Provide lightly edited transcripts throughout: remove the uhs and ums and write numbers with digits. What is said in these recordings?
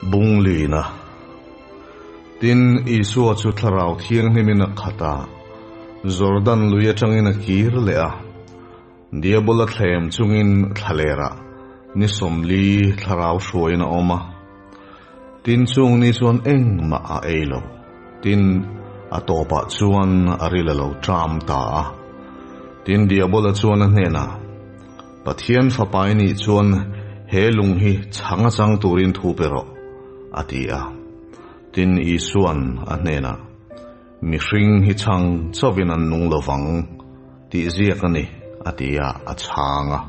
Bunglina. Tin, Isua chu Thlarau Thianghlimin a khat a, Jordan lui atangin a kir leh a. Diabola thlem chungin thlalerah ni 40 Thlarau hruaiin a awm a. Tin, chung ni chuan engmah a ei lo. Tin, a tawpah chuan a ril a lo ṭam ta a. Tin, Diabola chuan a hnenah, Pathian Fapa i nih chuan he lung hi chhang a chang turin thu pe rawh, a ti a. Tin, Isua'n a hnenah, Mihring hi chhang chauhin an nung lo vang, tih ziak a ni, a ti a, a chhang a.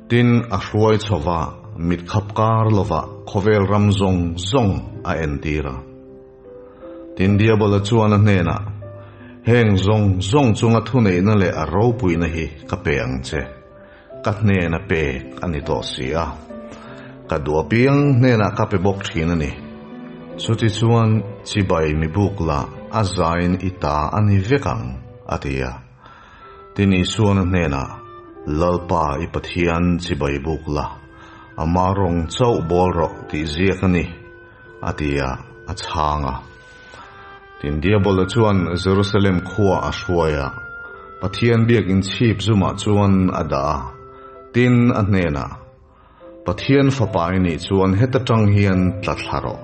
Tin, a hruai chho va, mit khap kar lova khawvel ram zawng zawng a entir a. Tin, Diabola chuan a hnenah, Heng zawng zawng chunga thuneihna leh a ropuina hi ka pe ang che, ka hnena pek a ni tawh si a, ka duh apiang hnenah ka pe bawk thin a ni. Chutichuan, chibai mi buk la a zain i ta a ni vek ang, a ti a. Tin, Isuan a hnenah, Lalpa i Pathian chibai buk la, ama rawng chauh bawl rawh tih ziak a ni. A ti a, a chhang a. Tin, Diabola chuan Jerusalem khua a hruai a, Pathian biakin chhip zumah chuan a dah a. Tin, a hnenah, Pathian Fapa i nih chuan heta tang hian tla thla rawh.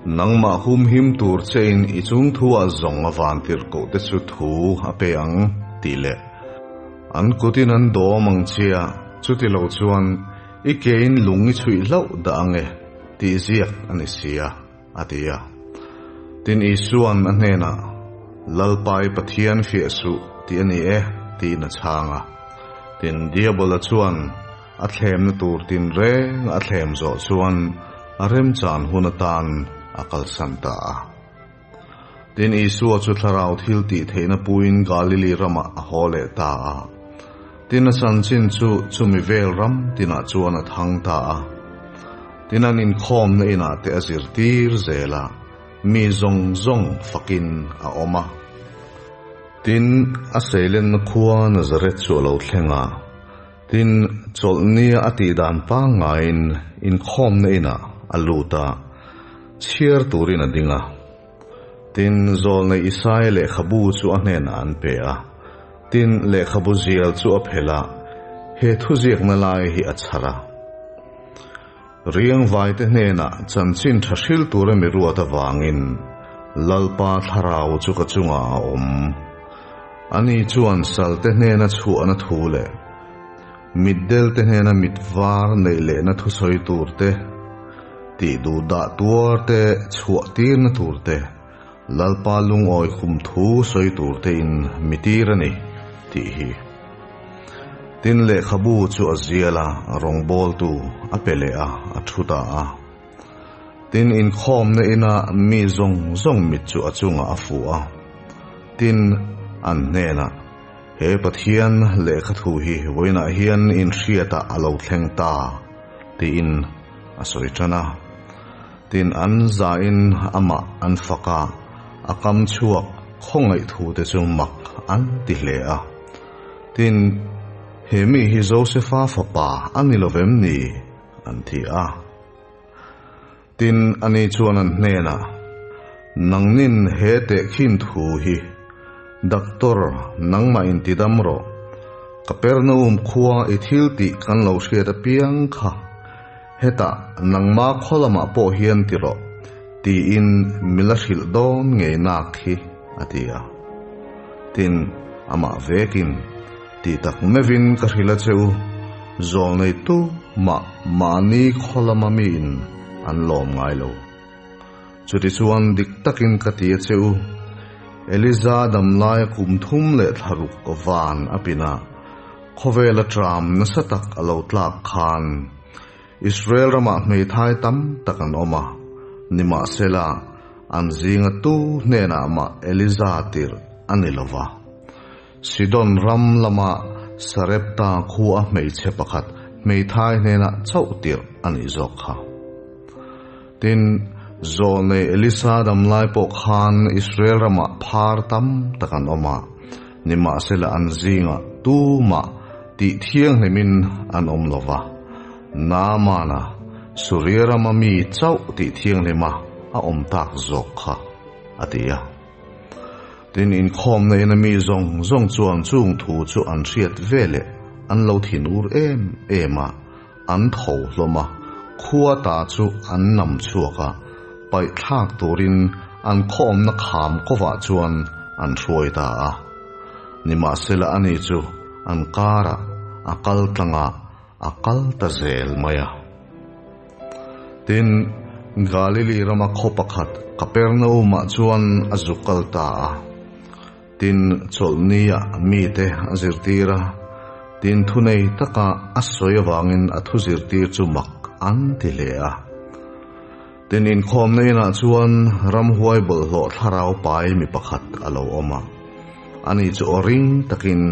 Nangmah humhim tur chein i chungthuah zawng a vantirhkoh te chu thu a pe ang, tih leh an kutin an dawm ang che a, chuti lo chuan i kein lung i chhuih hlauh dah ang e. Tih ziak a ni si a, a ti a. Tin, Isua'n a hnenah, Lalpa i Pathian fiah suh tih a ni e, tiin a chhang a. Tin, Diabola chuan a thlemna tur tinreng a thlem zawh chuan a remchan hun atan a kalsan ta a. Tin, Isua chu thlarau thil tih theihna puiin Galili ramah a haw leh ta a. Tin, a chanchin chu chumi vel ram tinah chuan a thang ta a. Tin, an inkhawmna inah te a zirtir zel a, mi zawng zawng fakin a awm a. Tin, a seilenna khua Nazareth chu a lo thleng a. Tin, chawlhnia a tih dan pangngaiin inkhawmna inah a lut a, chhiar turin a ding a. Tin, zawlnei Isaia lehkhabu chu a hnenah an pe a. Tin, lehkhabu zial chu a phelh a, he thuziakna lai hi a chhar a. Riangvaite hnenah chanchin tha hril tura mi ruat avangin Lalpa thlarau chu ka chungah a awm. Ani chuan salte hnena chhuahna thu leh mitdelte hnena mit var neih lehna thusawi tur te, tih duh dah tuar te chhuah tirna tur te, Lalpa lungawi khum thu sawi tur tein mi tir a ni, tih hi. Tin, lehkhabu chu a zial a, rawngbawltu a pe leh a, a thu ta a. Tin, inkhawmna ina mi zawng zawng mit chu a chungah a fuh a. Tin, an hnenah, He Pathian lehkha thu hi vawiinah hian inhriatah a lo thleng ta, tiin a sawi tan a. Tin, an zain amah an fak a, a kam chhuak khawngaih thute chu mak an ti hle a. Tin, He mi hi Josefa fapa a ni lo vem ni? an ti a. Tin, ani chuan an hnenah, Nangnin he tehkhin thu hi Doctor, nangmah in ti dam rawh. Kapernaum khua i thil tih kan lo hriat apiang kha. Hetah nangma khaw lamah pawh hian ti rawh, tiin mi la hrilh dawn ngei nak hi, a ti a. Tin, amah vekin, Ti tak meuhin ka hrilh a che u, zawl neitu mah mahni khaw lama miin an lawm ngai lo. Chutichuan dik takin ka ti a che u, Eliza damlaia kum thum leh thlaruk van a pin a, Khawvela ṭam nasa tak a lo tlak khan Israel ramah hmeithai tam tak an awm a, nimahsela an zinga tu hnenah mah Eliza tirh a ni lo va. Sidon ram lama Sarepta khua hmeichhe pakhat hmeithai hnenah chauh tirh a nih zawk kha. Tin, zawlnei Elisa damlai pawh khan Israel ramah phar tam tak an awm a, nimahsela an zingah tumah tih thianghlimin an awm lo va. Naamana. Suria rama mi chauh tih thianghlima a awm tak zawk kha, a ti a. Tin, inkhawmna ina mi zawng zawng chuan chung thu chu an hriat veleh an lo thinur em em a, an tho hlawm a, khua ta chu an nam chhuak a, paih thlak turin an khawmna kham kawvah chuan an hruai ta a. Nimahsela ani chu an karah a kal tlang a, a kal ta zel mai a. Tin, Galili rama khaw pakhat Kapernaum-ah chuan a zuk kal ta a. Tin, chawlhnia mite a zirtir a, tin thunei taka a sawi avangin a thu zirtir chu mak an ti hle a. Tin, inkhawmna inah chuan ramhuai bawlhhlawh thlarau pai mi pakhat a lo awm a, ani chu aw ring takin,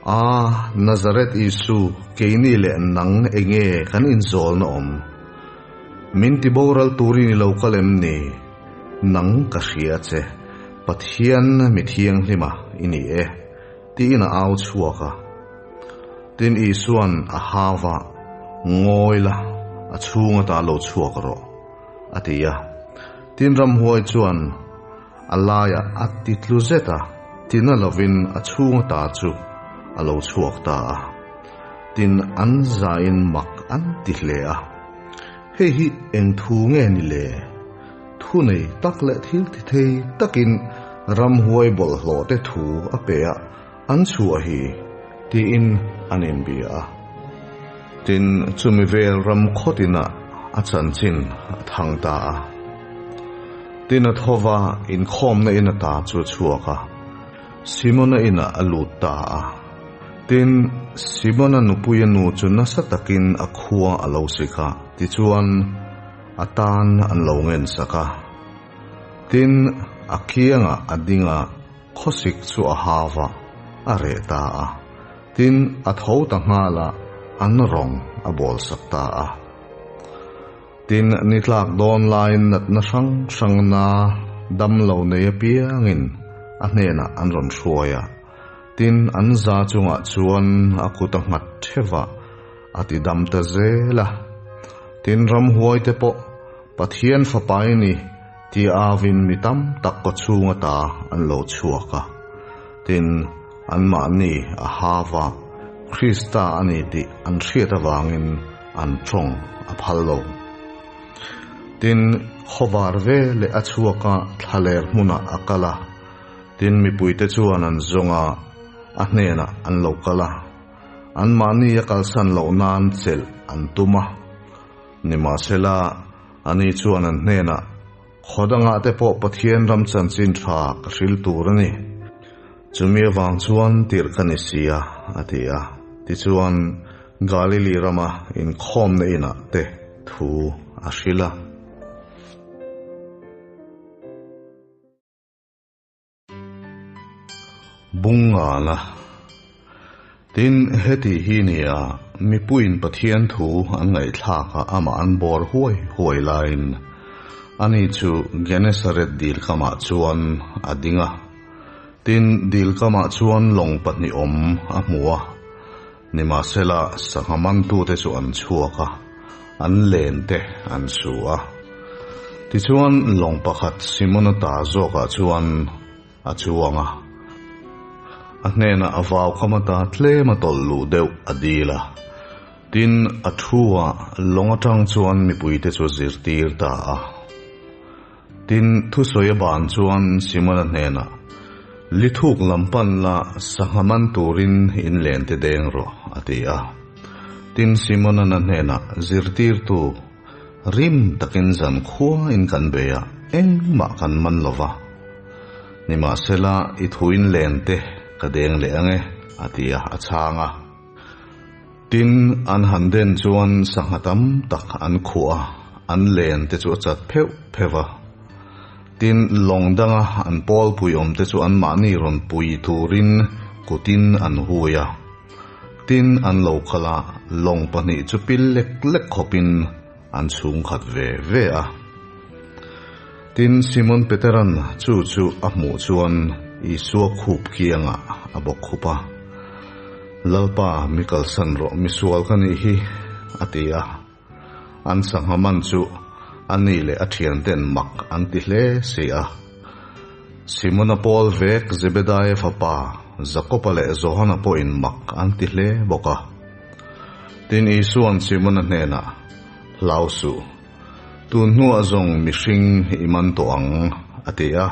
A, Nazareth Isu, keini leh nang enge kan inzawlna awm? Min ti boral turin i lo kal em ni? Nang ka hria che, Pathian mi thianghlima i ni e, tiin a au chhuak a. Tin Isua'n a hau va, Ngawi la, a chhung ata lo chhuak rawh, a ti a. Tin ramhuai chuan, A laiah a ti tlu zet a, tina lovin a chhung ata chu a lo chhuak ta a. Tin, an zain mak an ti hle a. Hei hi eng thu nge ni le? Thu nei tak leh thil ti thei takin ramhuai bawlhhlawh te thu a pe a, an chhuah hi, tiin an inbia a. Tin, chumi vel ram khawtinah a chanchin a thang ta a. Tin, a thova inkhawmna in ata chu a chhuak a, Simona inah a lut ta a. Tin, Simona nupuia nu chu nasa takin a khua a lo sik a, tichuan, a tan an lo ngensak a. Tin, a kiangah a ding a. Khawsik chu a hau a, a reh ta a. Tin, a tho ta nghal a, an rawng a bawl sak ta a. Tin, ni tlak dawn laiin natna hrang hrang na dam lo nei apiangin a hnenah an rawn hruai a. Tin, an za chungah chuan a kut a nghat theuh a, a ti dam ta zel a. Tin, ramhuai te pawh Pathian fapa i ni ti avin mi tam tak kaw chhung ata an lo chhuak a. Tin, anmahni a hava Krista a ni tih an hriat avangin an tawng a phal lo. Tin, khawvar ve leh a chhuak a thlaler hmunah a kal a. Tin, mipuite chuan an zawng a, a hnenah an lo kal a. Anmahni a kalsan loh nan chelh an tum a. Nimahsela, ani chuan an hnenah, Khaw dangah te pawh Pathian ram chanchin tha ka hril tur a ni. Chumi avang chuan tirh ka ni si a, a ti a. Tichuan, Galili rama inkhawmna inah te thu a hril a. Bungngala. Tin, heti hi nia, mipuiin Pathian thu an ngaihthlak a amah an bawr huai huai laiin ani chu Genesaret dil kamah chuan a ding a. Tin, dil kamah chuan lawng pahnih awm a hmu a, nimahsela sangha mantute chu an chhuak a, an len te an su a. Tichuan, lawng pakhat Simona ta zawkah chuan a chuang a. A hnenah a vau kham ata tlem a tawlh luh deuh a dil a. Tin, a thu a, lawng atang chuan mipuite chu a zirtir ta a. Tin, thusawi a ban chuan Simona hnenah, Lithuk lam pan la, sangha man turin in len te deng rawh, a ti a. Tin, Simona'n a hnenah, Zirtirtu, Rim takin zan khua in kan bei a, engmah kan man lo va. Nimahsela, i thuin len te ka deng leh ang e, a ti a, a chhang a. Tin, an han den chuan sangha tam tak an khuah a, an len te chu a chat pheuh pheuh va. Tin, lawng danga an pawl pui awm te chu anmahni rawn pui turin kutin an hui a. Tin, an lo kal a, lawng pahnih chu pil lek lek khawpin an chhung khat ve ve a. Tin, Simon Petera'n chu chu a hmuh chuan Isua khup kiangah a bawk khup a, Lalpa, mi kalsan rawh, misual ka nih hi, a ti a. An sangha man chu ani leh a thianten mak an ti hle si a. Simona pawl vek Zebedaia fapa Jakoba leh Johana pawhin mak an ti hle bawk a. Tin, Isua'n Simona hnenah, Hlau suh, tun hnuah zawng mihring i man tawh ang, a ti a.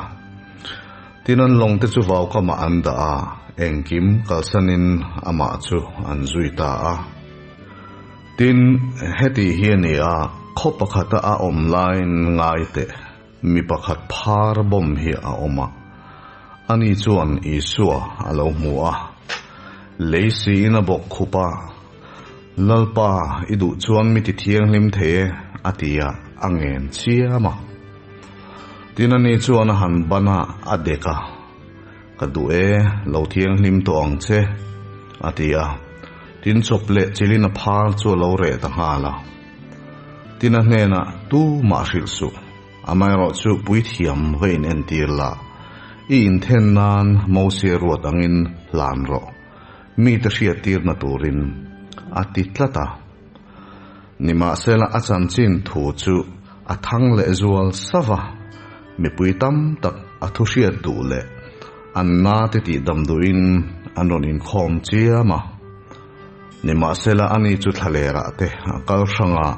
Tin, an lawngte chu vaukamah an dah a, engkim kalsanin amah chu an zui ta a. Tin, heti hi a ni a, khaw pakhata a awm laiin ngai teh, mi pakhat phar bawm hi a awm a. Ani chuan Isua a lo hmu a, lei siin a bawk khup a, Lalpa, i duh chuan mi ti thianghlim thei e, a ti a, a ngen chiam a. Tin, ani chuan a han ban a, a dek a. Ka duh e, lo thianghlim tawh ang che, a ti a. Tin chawp leh chilin a phar chu a lo reh ta nghal a. Tin a hnenah, Tu mah hrilh suh, amaherawhchu puithiam va inentir la, i inthen nan Mosia ruat angin hlan rawh, mite hriattirna turin, a ti tlat a. Nimahsela a chanchin thu chu a thang leh zual sava va, mipui tam tak a thu hriat duh leh an na te tih dam duhin an rawn inkhawm chiam a. Nimahsela ani chu thlalerah te a kal hrang a,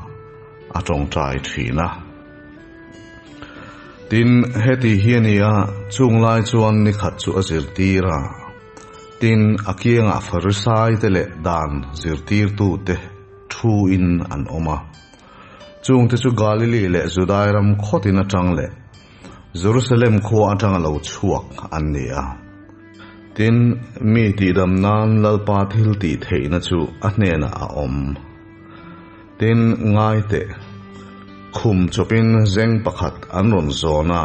a tawngtai thin a. Tin, heti hi a ni a, chung lai chuan nikhat chu a zirtir a. Tin, a kiangah Farisai te leh dan zirtirtute thu in an awm a. Chungte chu Galili leh Judai ram khawtin atang leh Jerusalem khua atanga lo chhuak an ni a. Tin, mi tihdam nan Lalpa thil tih theihna chu a hnenah a awm. Tin, ngai teh, khum chawpin zeng pakhat an rawn zawn a,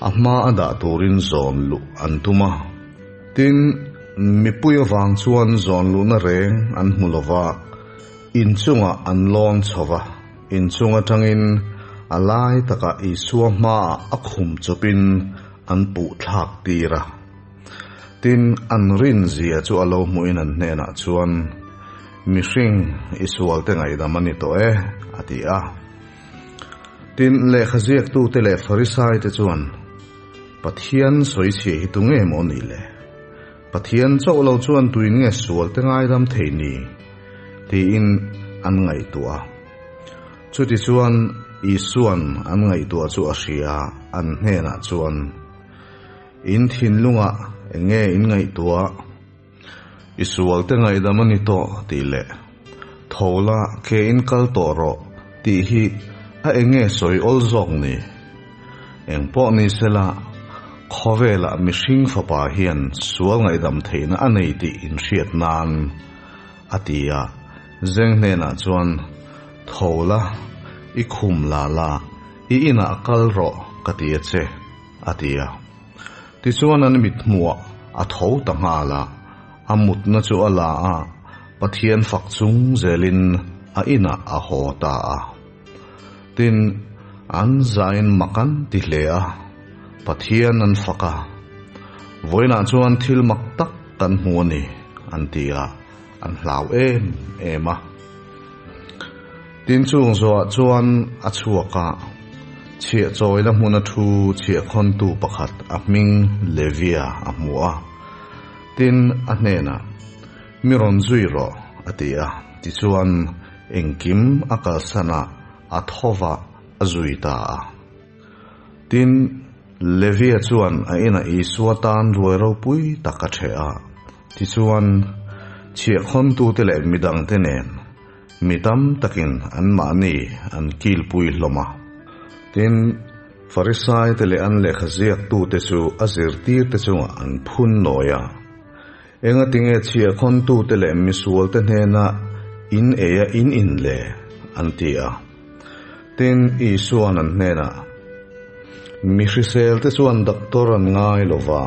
a hma a dah turin zawn luh an tum a. Tin, mipui avang chuan zawn luhna reng an hmu lo va, inchungah an lawn chho va, inchung atangin a lai takah Isua hmaah a khum chawpin an puh thlak tir a. Tin, an rinzia chu a lo hmuhin an hnenah chuan, Mihring, i sualte ngaihdam a ni tawh e, a ti a. Tin, lehkha ziaktute leh Farisaite chuan, Pathian sawichhia hi tu nge maw ni le? Pathian chauh lo chuan tuin nge sualte ngaidam thei ni? tiin an ngaihtuah a. Chutichuan, Isua'n an ngaihtuah chu a hria, an hnenah chuan, In thinlungah eng nge in ngaihtuah? I sualte ngaihdam a ni tawh tih leh tho la ke in kal tawh rawh tih hi a eng nge sawi awl zawk ni? Eng pawh ni sela, khawvelah mihring fapa hian sual ngaihdam theihna a nei tih inhriat nan a ti a, zeng hnenah chuan tho la, i khum la la, i inah kal rawh ka ti a che, a ti a. Tichuan an mithmuah a tho ta nghal a, a mutna chu a la a, Pathian fak chung zelin a inah a haw ta a. Tin, an zain mak an ti hle a, Pathian an fak a. Vawiinah chuan thil mak tak kan hmu a ni, an ti a, an hlau em em a. Tin chung zawhah chuan a chhuak a, chhiah chawina hmuna thu chhiahkhawntu pakhat a hming Levia a hmu a. Tin, a hnenah, Mi rawn zui rawh, a ti a. Tichuan, engkim a kalsan a, a thawvah a zui ta a. Tin, Levia chuan a inah Isua tan ruai ropui tak a ṭheh a. Tichuan, chhiahkhawntute leh midangte nen mi tam takin anmahni an kilpui hlawm a. Tin, Farisaite leh an lehkha ziaktute chu a zirtirte chungah an phun nawi a. Engatinge chhiahkhawntute leh misualte hnena in ei a in in le? an ti a. Tin, Isua'n an hnenah, Mi hriselte chuan doctor an ngai lo va,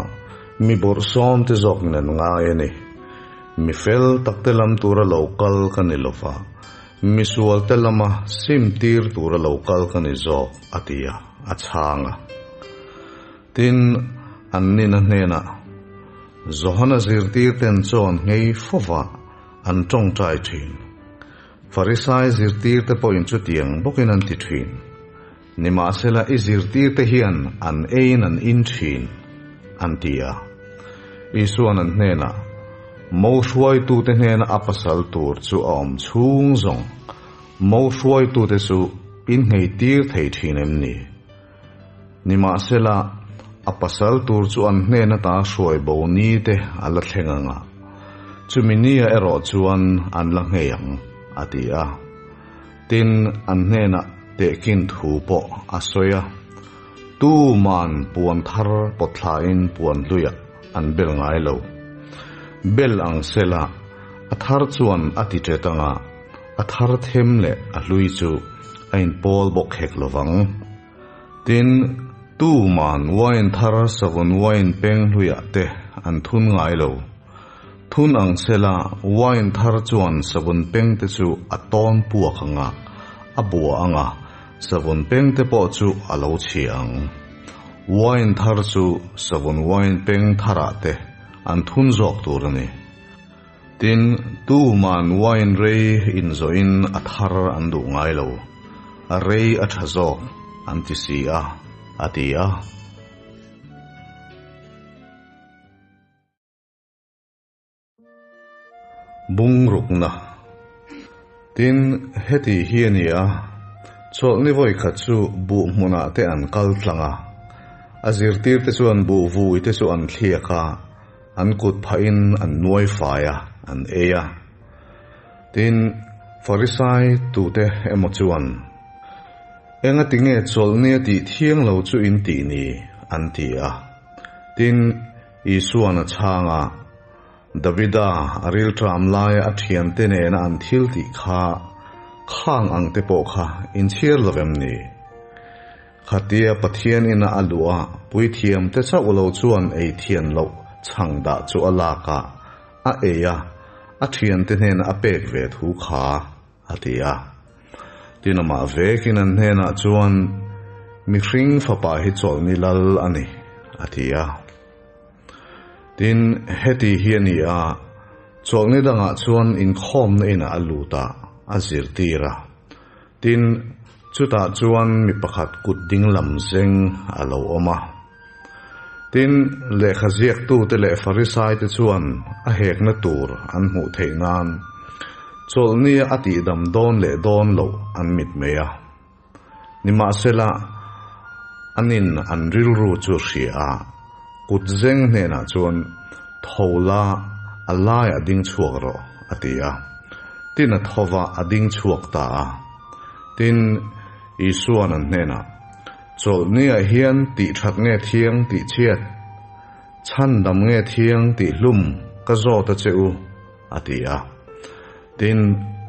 mi bawrhsawmte zawkin an ngai a ni. Mi fel takte lam tura lo kal ka ni lo va, mi sualte lama simtir tura lo kal ka ni zawk, a ti a, a chhang a. Tin, an nina hnenah, Johana zirtirten chaw an nghei fo va, an tawngtai thin. Farisai zirtirte pawhin chutiang bawkin an ti thin. Nimahsela i zirtirte hian an eiin an in thin, an ti a. Isua'n an hnenah, Mo hruaitute hnena a pasal tur chu a awm chhung zawng, mo hruaitute chu in ngheitir thei thin em ni? Nimahsela, a pasal tur chu an hnen ata hruai bo ni te a la thleng ang a, chumi nia erawh chuan an la nghei ang, a ti a. Tin, an hnenah tehkin thu pawh a sawi a, Tuman puan thar pawtthlain puan hluiah an bel ngai lo. Bel ang sela, a thar chuan a ti ṭet ang a, a thar them leh a hlui chu a inpawl bawk hek lo vang. Tin, tuman wine thar savun wine peng hluiah te an thun ngai lo. Thun ang sela, wine thar chuan savun peng te chu a tawn puak ang a, a bua ang a, savun peng te pawh chu a lo chhia ang. Wine thar chu savun wine peng tharah te an thun zawk tur a ni. Tin, tuman wine rei inzawhin a thar an duh ngai lo, a rei a tha zawk an ti si a, a ti a. Bungrukna. Tin, heti hi a ni a, chawlhni vawi khat chu buh hmunah te an kal tlang a, a zirtirte chuan buh vui te chu an thliak a, An kut phahin an nuai fai a, an ei a. Tin, Farisai tute emaw chuan, Engati nge chawlhni a tih thiang lo chu in tih ni? an ti a. Tin, Isua'n a chhang a, Davida a rilṭam laia a ṭhiante nena an thil tih kha khang ang te pawh kha in chhiar lo vem ni? Khatia Pathian ina a luh a, puithiamte chauh lo chuan ei thian loh chhang dah chu a lak a, a ei a, a thiante hnenah a pek ve thu kha, a ti a. Tin amah vekin an hnenah chuan, Mihring fapa hi chawlhni lal a ni, a ti a. Tin, heti hi a ni a, chawlhni dangah chuan inkhawmna inah a lut a, a zirtir a. Tin, chutah chuan mi pakhat kut ding lam zeng a lo awm a. Tin, lehkha ziaktute leh Farisaite chuan a hekna tur an hmuh theih nan chawlhnia a tihdam dawn leh dawn loh an mitmei a. Nimahsela, anin an rilru chu hria a, kut zeng hnenah chuan, Tho la, a laiah ding chhuak rawh, a ti a. Tin a tho va, a ding chhuak ta a. Tin, Isua'n an hnenah, Chawlhniah hian tih that nge thiang tih chhiat? Chhandam nge thiang tih hlum ka zawt a che u, a ti a. Tin,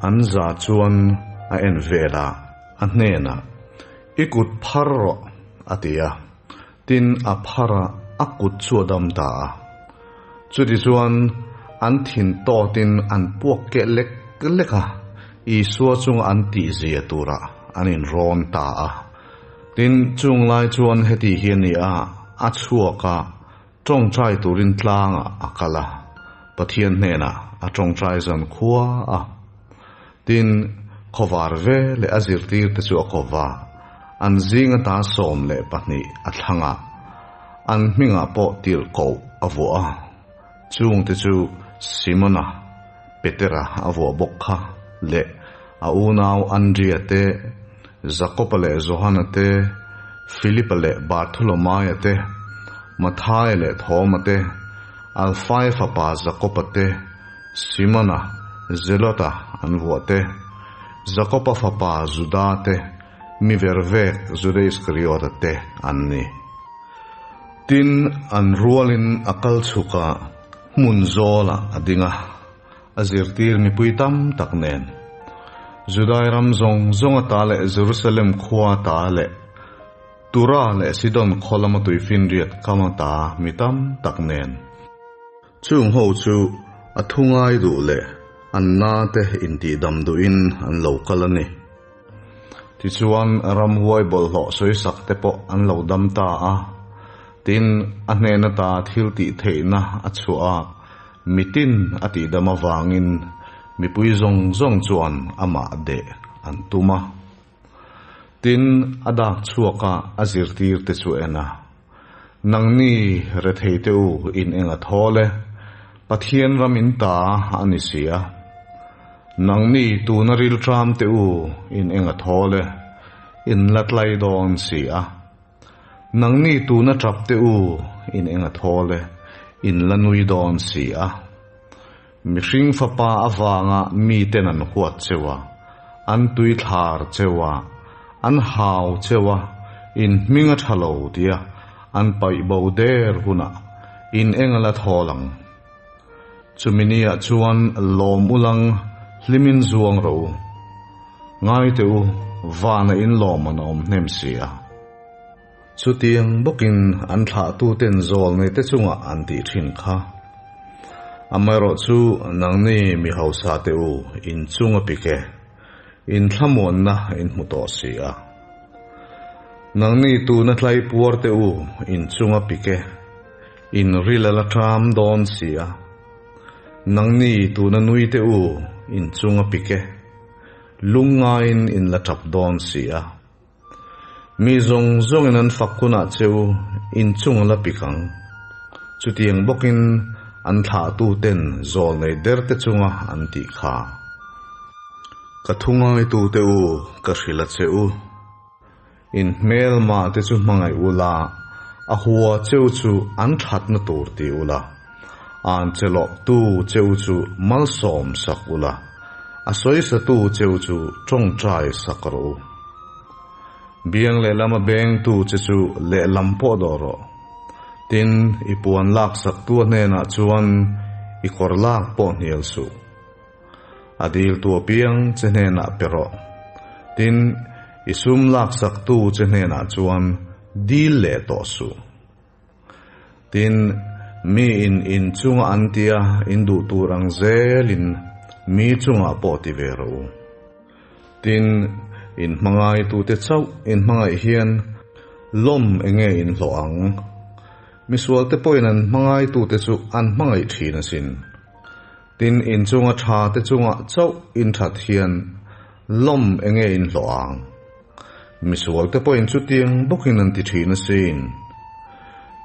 an za chuan a en vel a, a hnenah, I kut phar rawh, a ti a. Tin, a phar a, a kut chu a dam ta a. Chutichuan, an thin tawtin an puak keh lek lek a, Isua chunga an tihzia turah an inrawn ta a. Tin, chung lai chuan heti hi a ni a, a chhuak a, tawngtai turin tlangah a kal a, Pathian hnenah a tawngtai zan khua a. Tin, khawvar ve leh a zirtirte chu a ko va, an zing ata 12 a thlang a, an hmingah pawh tirhkoh a vuah a. Chungte chu Simona, Petera a vuah bawk kha leh a unau Andria te, Jakoba leh Johana te, Filipa leh Bartholomaia te, Mathaia leh Thoma te, Alfaia fapa Jakoba te, Simona, Zelota an vuah te, Jakoba fapa Juda te, mi vervek Juda Iskariota te an ni. Tin, an rualin a kal chhuk a, hmun zawlah a ding a, a zirtir mipui tam tak nen. Judai ram zawng zawng ata leh Jerusalem khua ata leh Tura leh Sidon khaw lama tuifinriat kam ata mi tam tak nen. Chung ho chu a thu ngai duh leh an na te intihdam duhin an lo kal a ni. Tichuan ramhuai bawlhhlawh sawisak te pawh an lo dam ta a, tin a hnen ata thil tih theihna a chhuah a, mitin a tihdam avangin Mipui zawng zawng chuan amah deh an tum a. Tin, a dak chhuak a, a zirtirte chu en a, Nangni retheite u in eng a thawl e, Pathian ram in ta a ni si a. Nangni tuna rilṭamte u in eng a thawl e, in la tlai dawn si a. Nangni tuna ṭapte u in eng a thawl e, in la nui dawn si a. Mihring fapa avanga miten an huat cheu a, an tuithlar cheu a, an hau cheu a, in hming a tha lo tia an paih bo der hunah in eng a la thawl ang. Chumi niah chuan lawm ulang hlimin zuang rawh u. Ngai teh u, vana in lawm an awm hnem si a. Chutiang bawkin an thlahtuten zawl neite chungah an tih thin kha. Amaherawhchu nangni mi hausa te u in chung a pik e, in thlamuanna in hmu tawh si a. Nangni tuna tlai puar te u in chung a pik e, in ril a la ṭam dawn si a. Nangni tuna nui te u in chung a pik e, lungngaiin in la ṭap dawn si a. Mi zawng zawngin an fak hunah che u inchung a la pik ang. Chutiang bawkin an thlahtuten zawl nei derte chunga an tih kha. Ka thu ngaitute u, ka hrilh a che u. In hmelma te chu hmangaih ula, a hua che u chu an thatna tur ti ula. An che lawhtu che u chu malsawm sak ula, a sawisatu che u chu tawngtai sak rawh u. Biang lehlama bengtu che chu lehlam pawh dawh rawh. Tin, i puan lak saktu a hnenah chuan i kawr lak pawh hnial suh. A diltu apiang che hnenah pe rawh. Tin, i sum lak saktu che hnenah chuan dil leh tawh suh. Tin, mi in in chunga an tia in duh tur ang zelin mi chungah pawh ti ve rawh u. Tin, in hmangaitute chauh in hmangaih hian lawm enge in hlawh ang? Misualte pawhin an hmangaitute chu an hmangaih thin asin. Tin, in chunga tha te chungah chauh in that hian lawm enge in hlawh ang? Misualte pawhin chutiang bawkin an ti thin asin.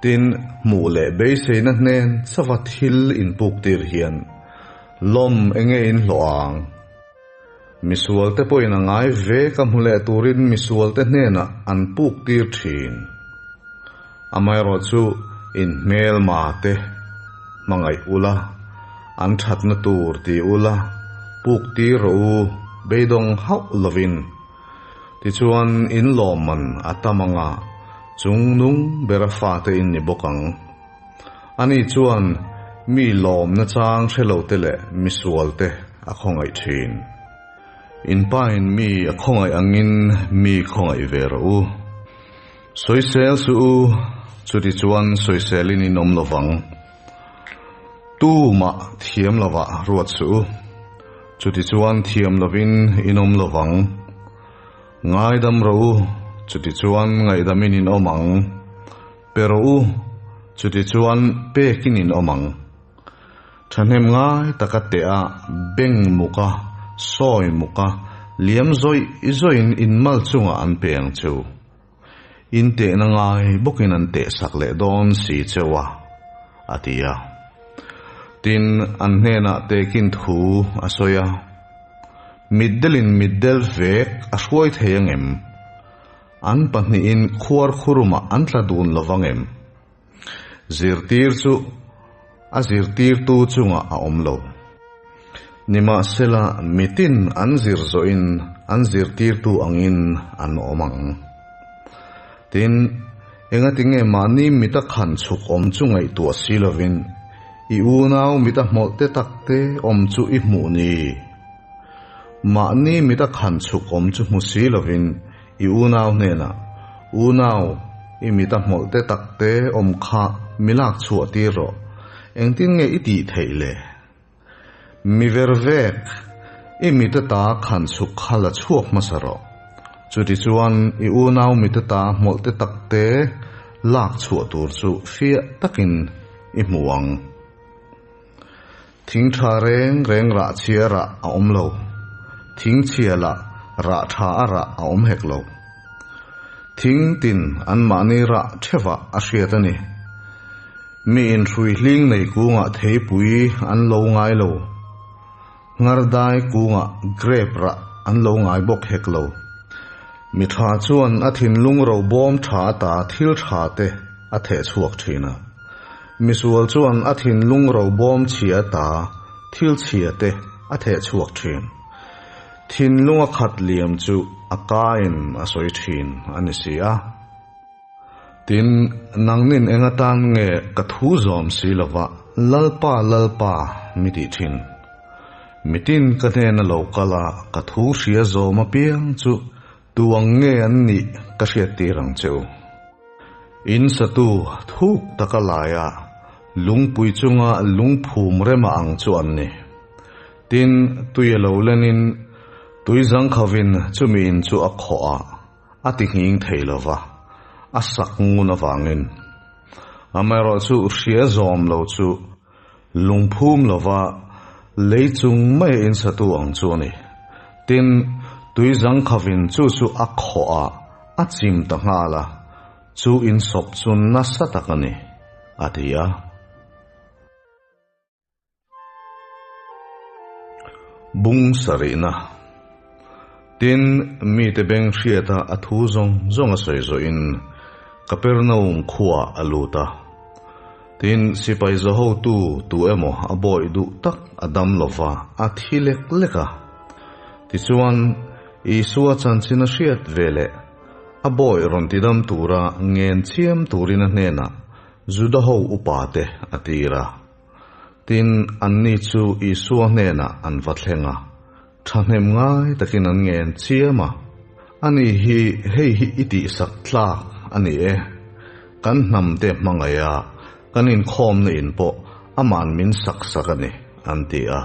Tin, hmuh leh beiseina hnen chauha thil inpuktir hian lawm enge in hlawh ang? Misualte pawhin a ngai ve ka hmu leh turin misualte hnenah an puktir thin. Amaherawhchu in hmelma te hmangaih ula, an thatna tur ti ula, puktir rawh u, beidawng hauh lovin. Tichuan, in lawmman a tam anga chung nung bera fate in ni bawk ang. Ani chuan mi lawmna chang hre lo te leh mi sual te a khawngaih thin. In pain mi a khawngaih angin mi khawngaih ve rawh u. Sawisel suh u, chutichuan sawiselin in awm lo vang. Tumah thiam lovah ruat suh u. Chutichuan thiam lovin in awm lovang. Ngaidam rawh u, chutichuan ngaihdamin in awm ang. Pe rawh u, chutichuan pekin in awm ang. Thahnem ngai taka teh a, beng muk a, sawi muk a, liam zawih zawhin in mal chungah an pe ang che u. In tehna ngai bawkin an tehsak leh dawn si cheu a, a ti a. Tin, an hnenah tekin thu a sawi a, Mitdelin mitdel vek a hruai thei angem? An pahnihin khuar khurumah an tla dun lo vangem? Zirtir chu a zirtirtu chungah a awm lo. Nimahsela, mitin an zir zawhin an zirtirtu angin an awm ang. Tin, engatinge mahni mita khan chhuk awm chu ngaihtuah si lovin i unau mita hmawlh te tak te awm chu i hmuh ni? Mahni mita khan chhuk awm chu hmu si lovin I unau hnenah, Unau, i mita hmawlh te tak te awm kha mi lak chhuah tir rawh, engtin nge i tih theih le? Mi ver vek, i mita ta khan chhuk kha la chhuak hmasa rawh. Chutichuan i unau mita ta hmawlh te tak te lak chhuah tur chu fiah takin i hmu ang. Thing tha reng reng rah chhia rah a awm lo, thing chhia lah rah tha a rah a awm hek lo. Thing tin anmahni rah thevah a hriat a ni. Mi inhrui hling nei kungah theipui an lo ngai lo. Nghardai kungah grape rah an lo ngai bawk hek lo. Mi tha chuan a thinlung ro bawm tha ata thil tha te a theh chhuak thin a. Misual chuan a thinlung ro bawm chhia ata thil chhia te a theh chhuak thin. Thinlung a khat liam chu a kain a sawi thin a ni si a. Tin, nangnin eng atan nge ka thu zawm si lova Lalpa, Lalpa mi tih thin? Mitin ka hnena lo kal a, ka thu hria zawm apiang chu tu ang nge an nih ka hriattir ang che u. In satu thuk taka laia lungpui chunga lungphum rema ang chu an ni. Tin, tui a lo lenin tui zangkhavin chumi in chu a khawh a, A ti nghing thei lo va, a sak ngun avangin. Amaherawhchu hria zawm lo chu lungphum lo va, lei chung mai a insatu ang chu a ni. Tin, tui zangkhavin chu chu a khawh a, a chim ta nghal a, chu insawp chu nasa tak a ni, a ti a. Bung sarihna Tin, mite beng hriata a thu zawng zawng a sawi zawhin Kapernaum khuaah a lut a. Tin, sipai zahotu tu emaw a bawih duh tak a dam lova a thi lek lek a. Tichuan, Isua chanchin a hriat veleh a bawih rawn tidam tura ngen chiam turin a hnenah Juda ho upate a tir a. Tin, anni chu Isua hnenah an va thleng a, thahnem ngai takin an ngen chiam a, Ani hi hei hi i tihsak tlak a ni e, kan hnamte hmangaih a, kan inkhawmna in pawh aman min sak sak a ni, an ti a.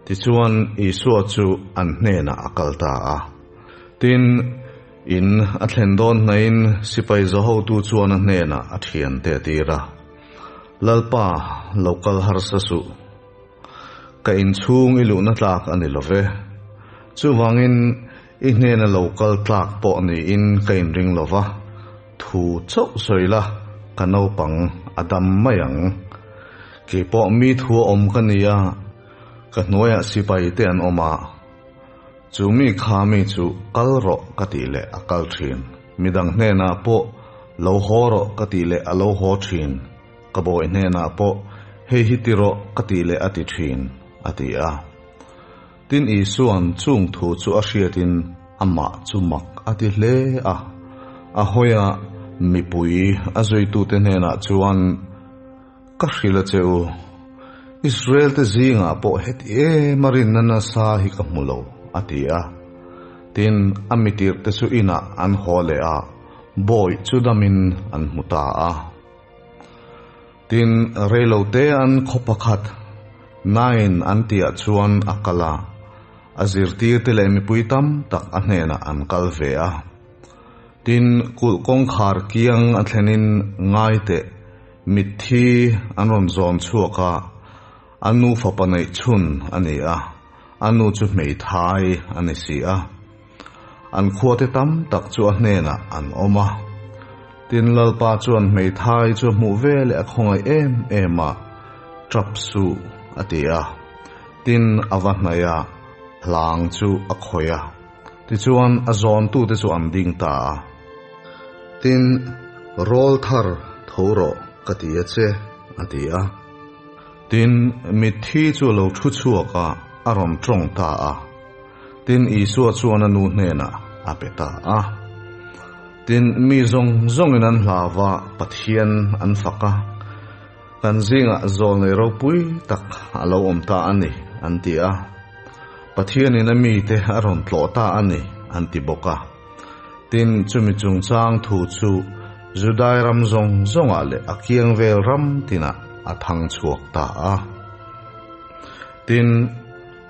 Tichuan, Isua chu an hnenah a kal ta a. Tin, in a thlen dawn hnaihin sipai zahotu chuan a hnenah a thiante a tir a. Lalpa, lo kal harsa suh. Ka inchhung i luhna tlak a ni lo ve. Chuvangin i hnena lo kal tlak pawh niin ka inring lo va, thu chauh sawi la, ka naupang a dam mai ang. Kei pawh mi thu a awm ka ni a, ka hnuaiah sipai te an awm a. Chu mi kha mi chu kal rawh ka tih leh a kal thin. Midang hnenah pawh lo haw rawh ka tih leh a lo haw thin. Ka bawi hnenah pawh hei hi ti rawh ka tih leh a ti thin, a ti a. Tin Isua'n chung thu chu a hriatin amah chu mak a ti hle a. A hawi a, mipui a zuitute hnenah chuan, Ka hrilh a che u, Israel te zingah pawh heti em a rinna nasa hi ka hmu lo, a ti a. Tin, a mitirhte chu inah an haw leh a, bawih chu damin an hmu ta a. Tin, reilote an khaw pakhat, Nain an tihah chuan a kal a, a zirtirte leh mipui tam tak a hnenah an kal ve a. Tin, kulh kawngkhar kiang a thlenin ngaiteh Mitthi an rawn zawn chhuak a, a nu fapa neih chhun a ni a, a nu chu hmeithai a ni si a. An khuate tam tak chu a hnenah an awm a. Tin, Lalpa chuan hmeithai chu a hmuh ve leh a khawngaih em em a, Tap suh, a ti a. Tin, a va hnaih a, hlang chu a khawih a. Tichuan, a zawntute chu an ding ta a. Tin, Rawl thar tho rawh ka ti a che, a ti a. Tin, mitthi chu a lo thu chhuak a, a rawn tawng ta a. Tin, Isua chuan a nu hnenah a pe ta a. Tin, mi zawng zawngin an hlau va, Pathian an fak a. Kan zingah zawlnei ropui tak a lo awm ta a ni, an ti a. Pathianin a mite a rawn tlawh ta a ni, an ti bawk a. Tin, chumi chungchang thu chu Judai ram zawng zawngah leh a kiang vel ram tinah a thang chhuak ta a. Tin,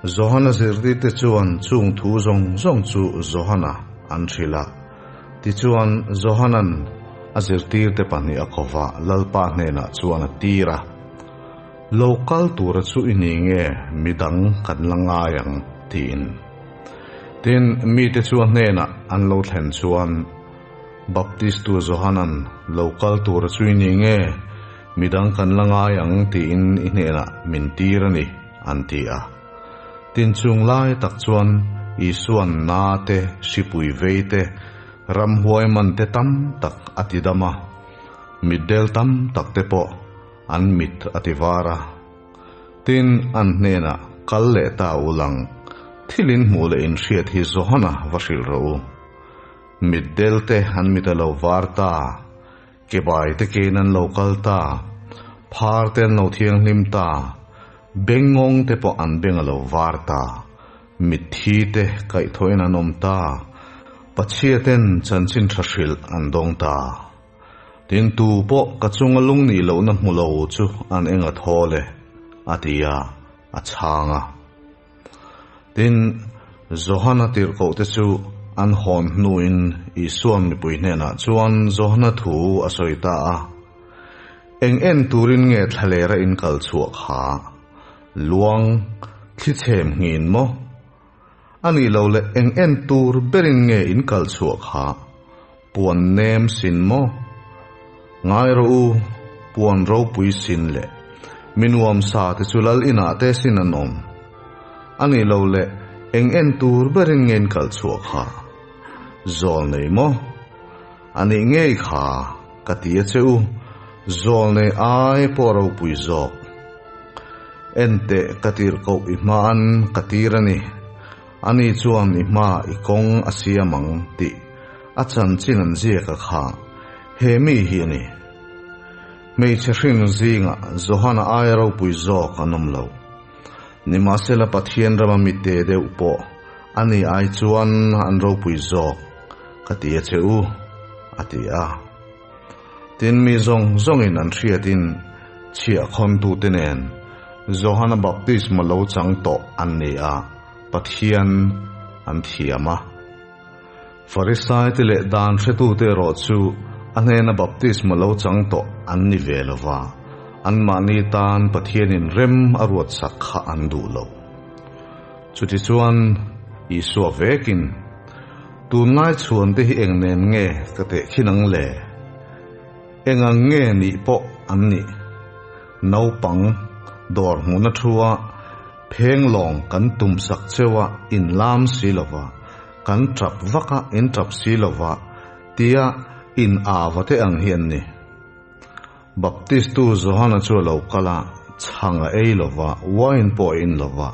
Johana zirtirte chuan chung thu zawng zawng chu Johana an hrilh a. Tichuan, Johanan a zirtirte pahnih a kova Lalpa hnenah chuan a tir a. Lo kal tura chu i ni nge midang kan la ngai ang? tiin. Tin, mite chu a hnenah an lo thlen chuan, Baptistu Johanan, Lo kal tura chu i ni nge midang kan la ngai ang? tiin i hnenah min tir a ni, an ti a. Tin, chung lai tak chuan Isua'n na te, hripui vei te, ramhuai man te tam tak a ti dam a, mitdel tam tak te pawh an mit a ti var a. Tin, an hnenah kal leh ta u lang, thil in hmuh leh in hriat hi Johana va hrilh rawh u. Mitdel te an mit a lo var ta, kebai te kein an lo kal ta, phar te an lo thianghlim ta, bengngawng te pawh an beng a lo var ta, mitthi te kaihthawhin an awm ta, pachhia ten chanchin tha hrilh an dawng ta. Tin, tu pawh ka chunga lung nih lohna hmu lo chu an eng a thawl e, a ti a, a chhang a. Tin, Johana tirhkohte chu an hawn hnuin Isua'n mipui hnenah chuan Johana thu a sawi ta a, Eng en turin nge thlalera in kal chhuah kha? Luang thli chhem nghin maw? A nih lo le eng en tur berin nge in kal chhuah kha? Puan nem sin maw? Ngai rawh u, puan ropui sin le mi nuam sa te chu lal inah te sin an awm. A nih lo le eng en tur berin nge in kal chhuah kha? Zawl nei maw? A nih ngei kha ka ti a che u, zawl nei ai pawh ropui zawk. Enteh ka tir koh i hma an ka tir a ni. Ani chuan i hma i kawng a siam ang tih a chanchin an ziak a kha he mi hi a ni. Hmeichhe hrin zingah Johana aia ropui zawk an awm lo. Nimahsela Pathian rama mite deuh pawh ani ai chuan an ropui zawk ka ti a che u, a ti a. Tin, mi zawng zawngin an hriatin chhiahkhawntute nen Johana baptisma lo chang tawh an ni a, Pathian an thiam a. Farisaite leh dan hretute erawh chu a hnena baptisma lo chang tawh an ni ve lo va, anmahni tan Pathianin rem a ruatsak kha an duh lo. Chutichuan, Isua vekin, Tunlai chhuan te hi eng nen nge ka teh khin ang le? Eng ang nge nih pawh an nih? Naupang dawr hmuhna thua phenglawng kan tum sak cheu a in lam si lo va, kan tap vak a in tap si lo va tia in ava te ang hi an ni. Baptistu Johana chu a lo kal a, chhang a ei lo va, wine pawh a in lo va.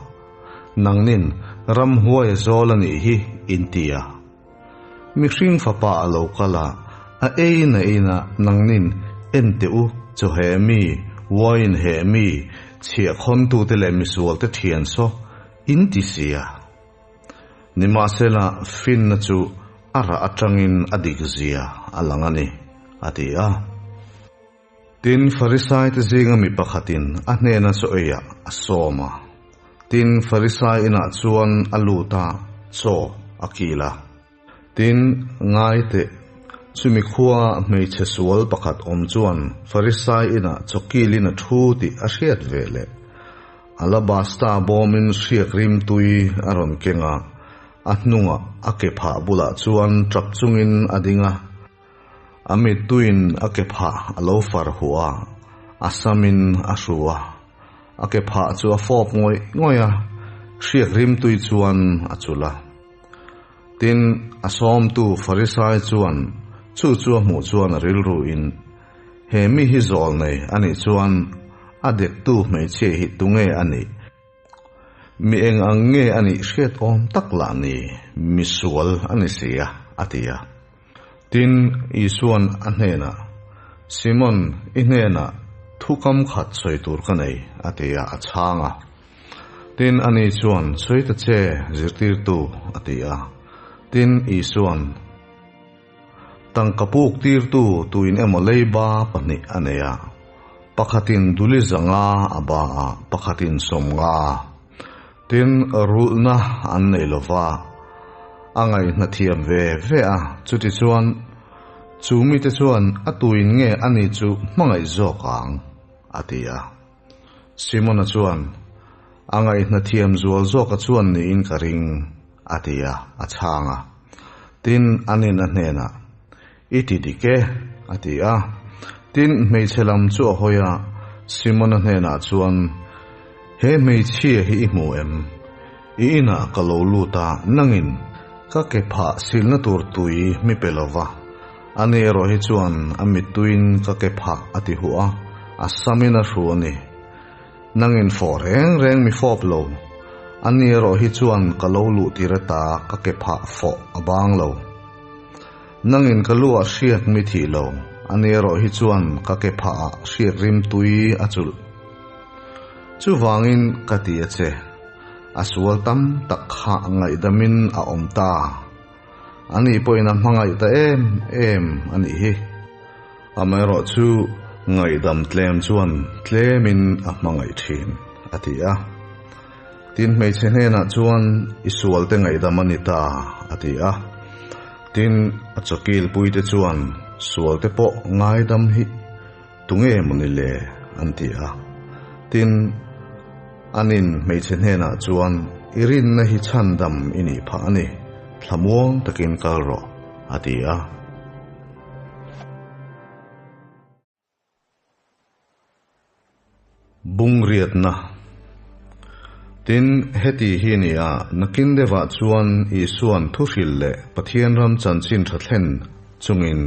Nangnin ramhuai a zawl a nih hi in ti a. Mihring fapa a lo kal a, a eiin a in a, nangnin en teh u, chaw heh mi, wine heh mi, chhiahkhawntute leh misualte thian saw in ti si a. Nimahsela, finna chu a rah atangin a dik zia a lang a ni, a ti a. Tin, Farisaite zinga mi pakhatin a hnena chaw eiah a sawm a. Tin, Farisai inah chuan a lut a, chaw a kil a. Tin, ngai teh, chumi khua hmeichhe sual pakhat awm chuan Farisai inah chaw kilin a thu tih a hriat ve leh. Alabasta bawmin hriak rimtui a rawn keng a, a hnungah a ke phah bulah chuan tap chungin a ding a. A mittuin a ke phah a lo far huh a, a samin a hru a. A ke phah chu a fawp ngawih ngawih a, hriak rimtui chuan a chulh a. Tin, a sawmtu Farisai chuan chu chu a hmuh chuan a rilruin, He mi hi zawl nei a nih chuan a dektu hmeichhia hi tunge a nih? Mi eng ang nge a nih hriat awm tak lah ni, misual a ni si a, a ti a. Tin, Isua'n a hnenah, Simon, i hnenah thu kam khat sawi tur ka nei, a ti a, a chhang a. Tin, ani chuan, Sawi ta che, zirtirtu, a ti a. Tin, Isua'n, Tangka puk tirtu tuin emaw leiba pahnih a nei a, pakhatin duli zanga a ba a, pakhatin sawmnga. Tin, rulhna an nei lo va, a ngaihna thiam ve ve a, chutichuan, chu mite chuan a tuin nge ani chu hmangaih zawk ang? a ti a. Simona chuan, A ngaihna thiam zual zawka chuan niin ka ring, a ti a, a chhang a. Tin, anin a hnenah, I ti dik e, a ti a. Tin, hmeichhe lam chu a hawi a, Simona hnenah chuan, He hmeichhia hi i hmu em? I inah ka lo lut a, nangin ka ke phah silna tur tui mi pe lo va. Ani erawh hi chuan a mittuiin ka ke phah a ti huh a, a samin a hru a ni. Nangin fawh reng reng mi fawp lo. Ani erawh hi chuan ka lo luh tir ata ka ke phah fawh a bang lo. Nangin ka lu ah hriak mi thih lo, ani erawh hi chuan ka ke phah ah hriak rim tui a chulh. Chuvangin ka ti a che, a sual tam tak kha ngaihdamin a awm ta. Ani pawhin a hmangaih ta em em a nih hi. Amaherawhchu ngaihdam tlem chuan tlemin a hmangaih thin, a ti a. Tin, hmeichhe hnenah chuan i sualte ngaihdam a ni ta, a ti a. Tin, a chawkilpuite chuan sualte pawh ngaidam hi tunge maw ni le? an ti a. Tin, anin hmeichhe hnenah chuan i rinna hi chhandam i nih phah a ni, thlamuang takin kal rawh, a ti a. Bungriatna Tin, heti hi ni a, nakin deuhah chuan Isua'n thuhrilh leh Pathian ram chanchin tha thlen chungin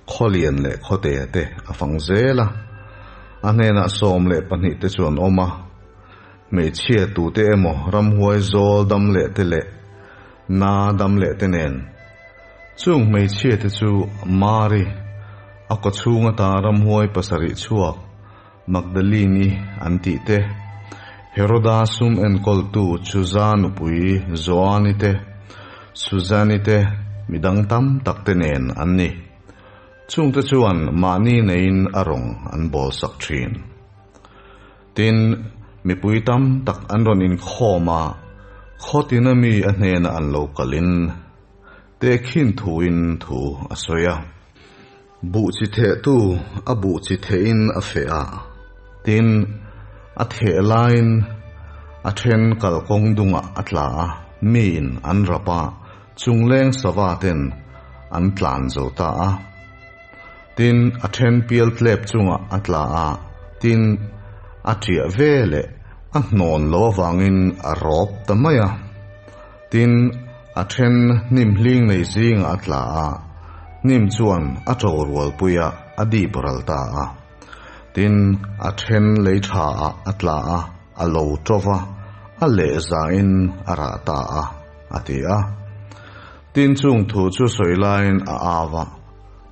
khawlian leh khawte te a fang zel a. A hnenah 12 te chu an awm a. Hmeichhia tute emaw ramhuai zawl dam leh te leh na dam leh te nen Chung hmeichhia te chu Mari, a kawchhung ata ramhuai pasarih chhuak Magdalene-i an tih te, Heroda sum enkawltu Chuza nupui Joani te, Suzanne-i te, midang tam tak te nen an ni. Chungte chuan mahni neiin a rawng an bawlsak thin. Tin, mipui tam tak an rawn inkhawm a, khawtina mi a hnenah an lo kalin tehkhin thuin thu a sawi a. Buh chi thehtu a buh chi thehin a feh a, tin, a theh laiin a then kalkawng dungah a tla a, miin an rap a, chungleng sava ten an tlan zo ta a. Tin, a then pial tlep chungah a tla a, tin, a ṭiah ve leh a hnawn lo avangin a rawp ta mai a. Tin, a then hnim hling nei zingah a tla a, hnim chuan a ṭo rualpuiah a dip ral ta a. Tin, a then lei ṭhaah a tla a, a lo ṭo va, a lehzain a rah ta a, a ti a. Tin, chung thu chu sawi laiin a au a.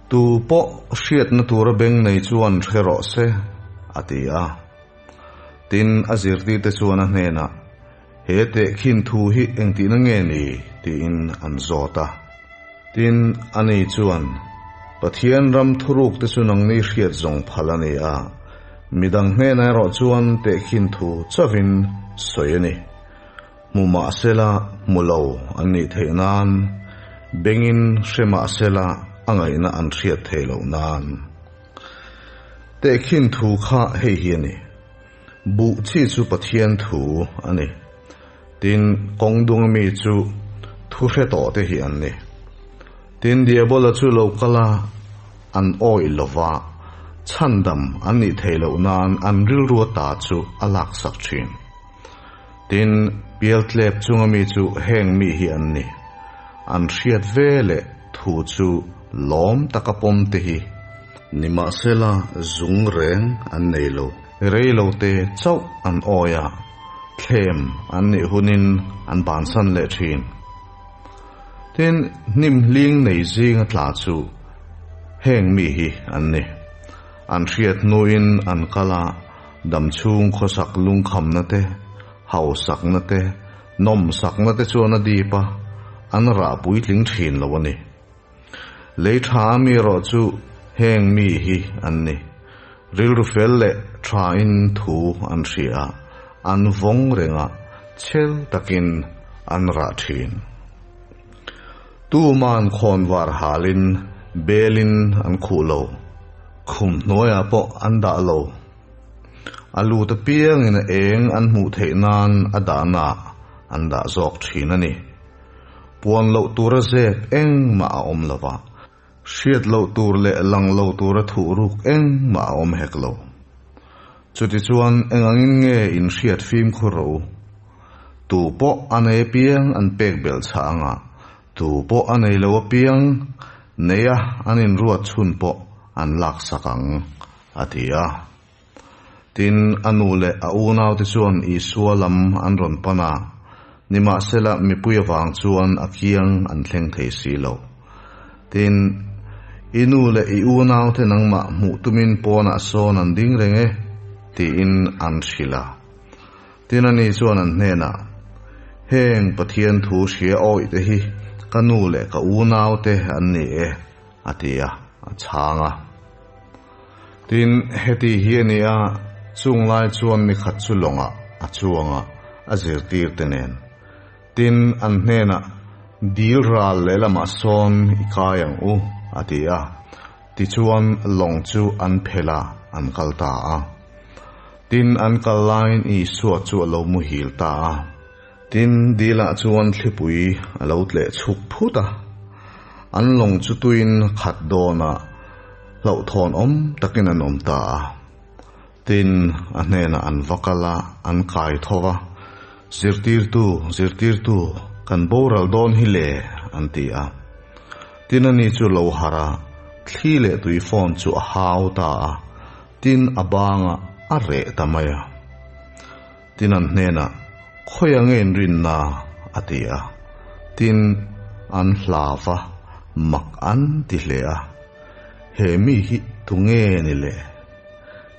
Tu pawh hriatna tura beng nei chuan hre rawh se, a ti a. Tin, a zirtirte chuan a hnenah, He tehkhin thu hi engtihna nge ni? tiin an zawt a. Tin, ani chuan, Pathian ram thurukte chu nangni hriat zawng phal a ni a, midang hnenah erawh chuan tehkhin thu chauhin sawi a ni. Hmu mah sela hmu lo an nih theih nan, bengin hre mah sela a ngaihna an hriat theih loh nan. Tehkhin thu kha hei hi a ni, Buh chi chu Pathian thu a ni. Tin, kawng dung mi chu thu hre tawh te hi an ni. Tin, Diabola chu lo kal a, an awih lo va, chhandam an nih theih loh nan an rilru ata chu a laksak thin. Tin, pialtlep chunga mi chu heng mi hi an ni. An hriat ve leh thu chu lawm taka pawm te hi. Nimahsela zung reng an nei lo. Rei lo te chauh an awi a, thlem an nih hunin an bansan leh thin. Tin, hnim hling nei zinga tla chu heng mi hi an ni. An hriat hnuin an kal a. Damchhung khawsak lungkhamna te, hausakna te, nawmsakna te chuan a dip a, an rah puitling thin lo a ni. Lei tha a mi erawh chu heng mi hi an ni. Rilru fel leh thain thu an hria a, an vawng reng a, chhel takin an rah thin. Tuman khawnvar halin belin an khuh lo, khum hnuaiah pawh an dah lo. A lut apiangin a eng an hmuh theih nan a dahnaah an dah zawk thin a ni. Puan loh tura zep engmah a awm lo va, hriat loh tur leh lang lo tura thuh ruk engmah a awm hek lo. Chutichuan engangin nge in hriat fimkhur rawh u? Tu pawh a nei apiang an pek belh chhah anga, tu pawh a nei lo apiang neia an inruat chhun pawh an laksak ang, a ti a. Tin, a nu leh a unaute chuan Isua lam an rawn pan a, nimahsela mipui avang chuan a kiang an thleng thei si lo. Tin, I nu leh i unaute nangmah hmuh tumin pawnah sawn an ding reng e, tiin an hrilh a. Tin, ani chuan an hnenah, Heng Pathian thu hria awihte hi ka nu leh ka unaute an ni e, a ti a, a chhang a. Tin, heti hi a ni a, chung lai chuan ni khat chu lawngah a chuang a, a zirtirte nen. Tin, an hnenah, Dil ral lehlamah sawn i kai ang u, a ti a. Tichuan, lawng chu an phelh a, an kal ta a. Tin, an kal laiin Isua chu a lo muhil ta a. Tin, dilah chuan thlipui a lo tleh chhuk phut a, an lawng chu tuin khat dawnah hlauhthawn awm takin an awm ta a. Tin, a hnenah an va kal a, an kai tho va, Zirtirtu, zirtirtu, kan boral dawn hi le, an ti a. Tin, ani chu lo harh a, thli leh tui fawn chu a hau ta a, tin, a bangah a reh ta mai a. Tin an hnenah, Khawiah nge in rinna? a ti a. Tin, an hlav a, mak an ti hle a. He mi hi tu nge ni le?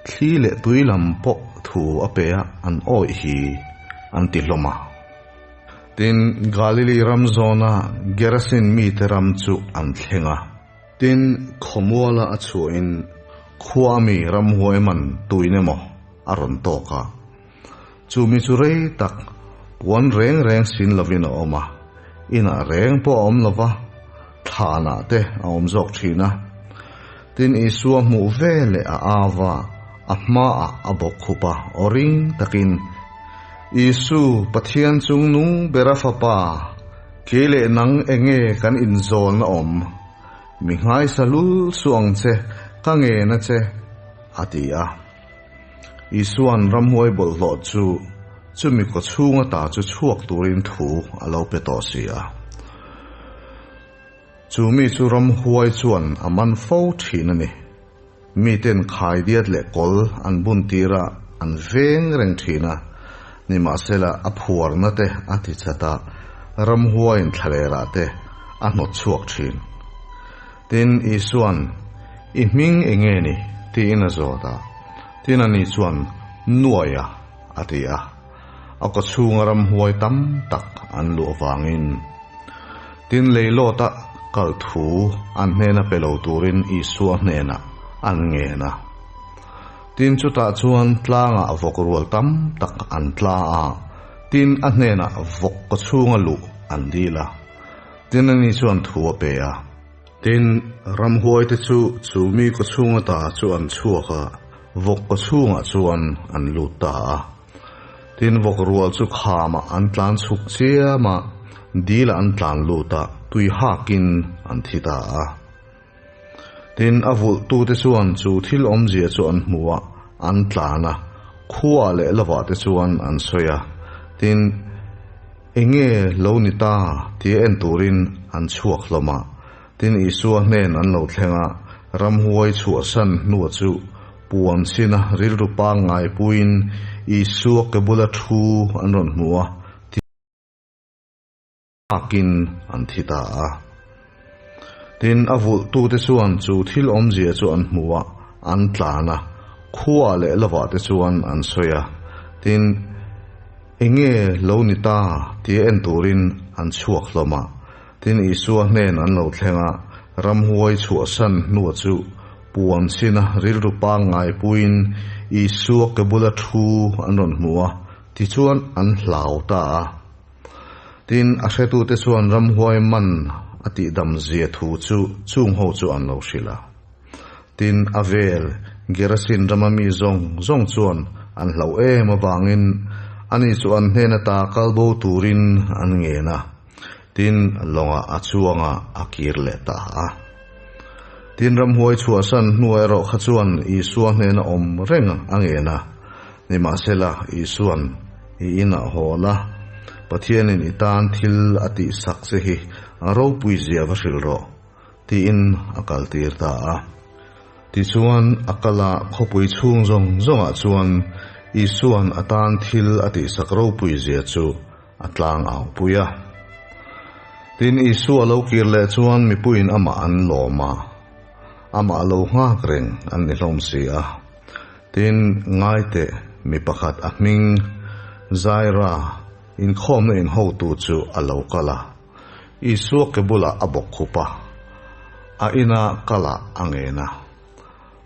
Thli leh tui lam pawh thu a pe a, an awih hi, an ti hlawm a. Tin, Galili ram zawna Gerasin mite ram chu an thleng a. Tin, khawmuala a chhuahin khua mi ramhuai man tuin emaw a rawn tawk a. Chu mi chu rei tak puan reng reng sin lovin a awm a, inah reng pawh a awm lo va, thlanah te a awm zawk thin a. Tin, Isua hmuh ve leh a au va, a hmaah a bawk khup a, aw ring takin, Isu, Pathian chungnung bera Fapa, Kei leh nang enge kan inzawlna awm? Mi nghaisa lul suh ang che, ka ngen a che, a ti a. Isua'n ramhuai bawlhhlawh chu chumi kaw chhunga ta chu chhuak turin thu a lo pe tawh si a. Chu mi chu ramhuai chuan a man fo thin a ni. Miten khaidiat leh kawl an bun tir a, an veng reng thin a, nimahsela a phuarna te a ti chat a, ramhuaiin thlalerah te a hnawt chhuak thin. Tin, Isua'n, I hming eng nge ni? tiin a zawt a. Tin, ani chuan, Nuaia, a ti a. A kawchhunga ramhuai tam tak an luh avangin. Tin, leilawta kal thu an hnena pe lo turin Isua hnenah an ngen a. Tin, chutah chuan tlangah vawk rual tam tak an tla a, tin, a hnenah vawk kawchhunga luh an dil a. Tin, ani chuan thu a pe a. Tin, ramhuaite chu chu mi kawchhunga ta chu an chhuak a, vawk kawchhungah chuan an lut ta a. Tin, vawk rual chu khamah an tlan chhuk chiam a, dilah an tlan lut a, tui hakin an thi ta a. Tin, a vulhtute chuan chu thil awmzia chu an hmu a, an tlan a, khuaah leh lovah te chuan an sawi a. Tin, Enge lo ni ta tia en turin an chhuak hlawm a. Tin, Isua hnen an lo thleng a, ramhuai chhuahsan hnua chu puan chhin a rilru pangngai puiin Isua ke bula thu an rawn hmu a, thakin an thi ta a. Tin, a vulhtute chuan chu thil awmzia chu an hmu a, an tlan a, khuaah leh lovah te chuan an sawi a. Tin, enge lo ni ta tia en turin an chhuak hlawm a. Tin, Isua hnen an lo thleng a, ramhuai chhuahsan hnua chu puan chhin a rilru pangngai puiin Isua ke bula thu an rawn hmu a, tichuan an hlau ta a. Tin, a hretute chuan ramhuai man a tihdam zia thu chu chung ho chu an lo hrilh a. Tin, a vel Gerasin rama mi zawng zawng chuan An hlauh em avangin ani chu an hnen ata kal bo turin an ngen a. Tin, lawngah a chuang a, a kir leh ta a. Tin, ramhuai chhuahsan hnuah erawh kha chuan Isua hnena awm reng a ngen a. Nimahsela, Isua'n i inah haw la, Pathianin i tan thil a tihsak che hi a ropui zia va hrilh rawh, tiin a kaltir ta a. Tichuan, a kal a, khawpui chhung zawng zawngah chuan Isua'n a tan thil a tihsak ropui zia chu a tlang au pui a. Tin, Isua lo kir leh chuan mipuiin amah an lawm a, amah lo nghak reng an ni hlawm si a. Tin, ngaiteh, mi pakhat a hming, Zaira, inkhawmna inhotu chu a lo kal a, Isua ke bulah a bawk khup a, a ina kalah a ngen a.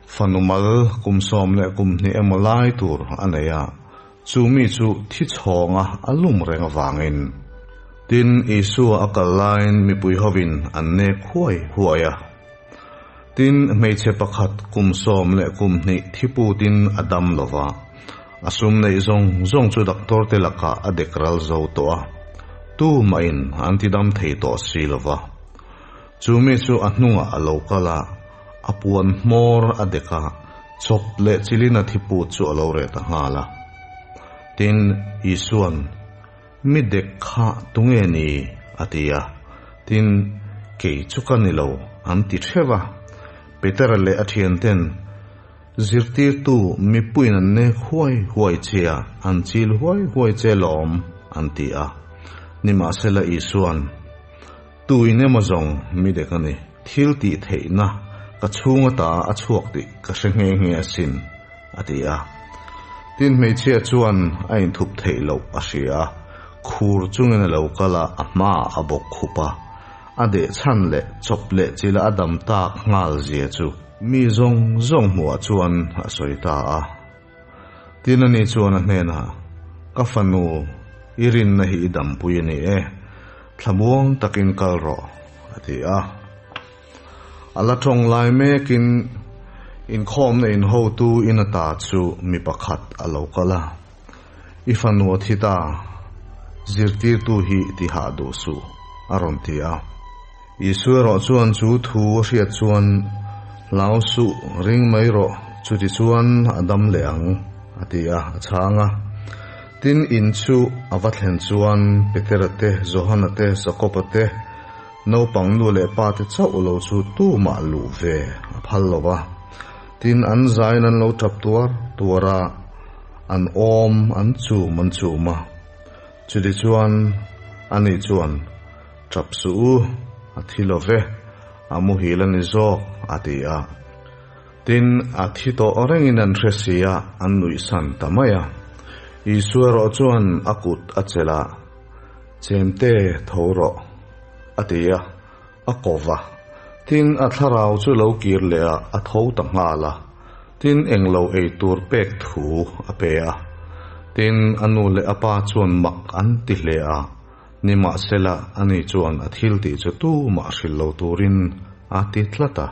Fanu mal kum 12 emaw lai tur a nei a, chu mi chu thi chhawnga a lum reng avangin. Tin, Isua a kal laiin mipui hovin an nek huai huai a. Tin, hmeichhe pakhat kum 12 thi putin a dam lo va, a sum neih zawng zawng chu doctor te lakah a dek ral zo tawh a, tumahin an ti dam thei tawh si lo va. Chu mi chu a hnungah a lo kal a, a puan hmawr a dek a, chawp leh chilin a thi put chu a lo reh ta nghal a. Tin, Isua'n, Mi dek kha tunge ni? a ti a. Tin, Kei chu ka ni lo, an ti theuh a. Petera leh a thianten, Zirtirtu mipuiin an nek huai huai che a, an chil huai huai che lawm, an ti a. Nimahsela Isua'n, Tuin emaw zawng mi dek a ni. Thil tih theihna ka chhung ata a chhuak tih ka hre nghe nghe asin, a ti a. Tin, hmeichhia chuan a inthup theih loh a hria a, khur chungin a lo kal a, a hmaah a bawk khup a. A deh chhan leh chawp leh chila a dam tak nghal zia chu mi zawng zawng hmuhah chuan a sawi ta a. Tin ani chuan a hnenah, Ka fanu, i rinna hi i dampui a ni e, thlamuang takin kal rawh, a ti a. A la tawng lai mekin inkhawmna inhotu in ata chu mi pakhat a lo kal a, I fanu a thi ta, zirtirtu hi ti hah duh suh, a rawn ti a. Isua erawh chuan chu thu a hriat chuan, Hlau suh, ring mai rawh, chuti chuan a dam leh ang, a ti a, a chhang a. Tin, in chu a va thlen chuan Petera te, Johana te, Jakoba te, naupang nu leh pa te chauh lo chu tumah luh ve a phal lo va. Tin, an zaiin an lo tap tuar tuar a, an awm an chum an chum a. Chuti chuan ani chuan, Tap suh u, a thi lo ve, a muhil a ni zawk, a ti a. Tin, a thi tawh rengin an hre si a, an nuihsan ta mai a. Isua erawh chuan a kut a chelh a, Chemte tho rawh, a ti a, a ko va. Tin, a thlarau chu lo kir leh a, a tho ta nghal a. Tin, englo ei tur pek thu a pe a. Tin, a nu leh a pa chuan mak an ti hle a. Nimahsela, ani chuan a thil tih chu tumah hrilh lo turin a ti tlat a.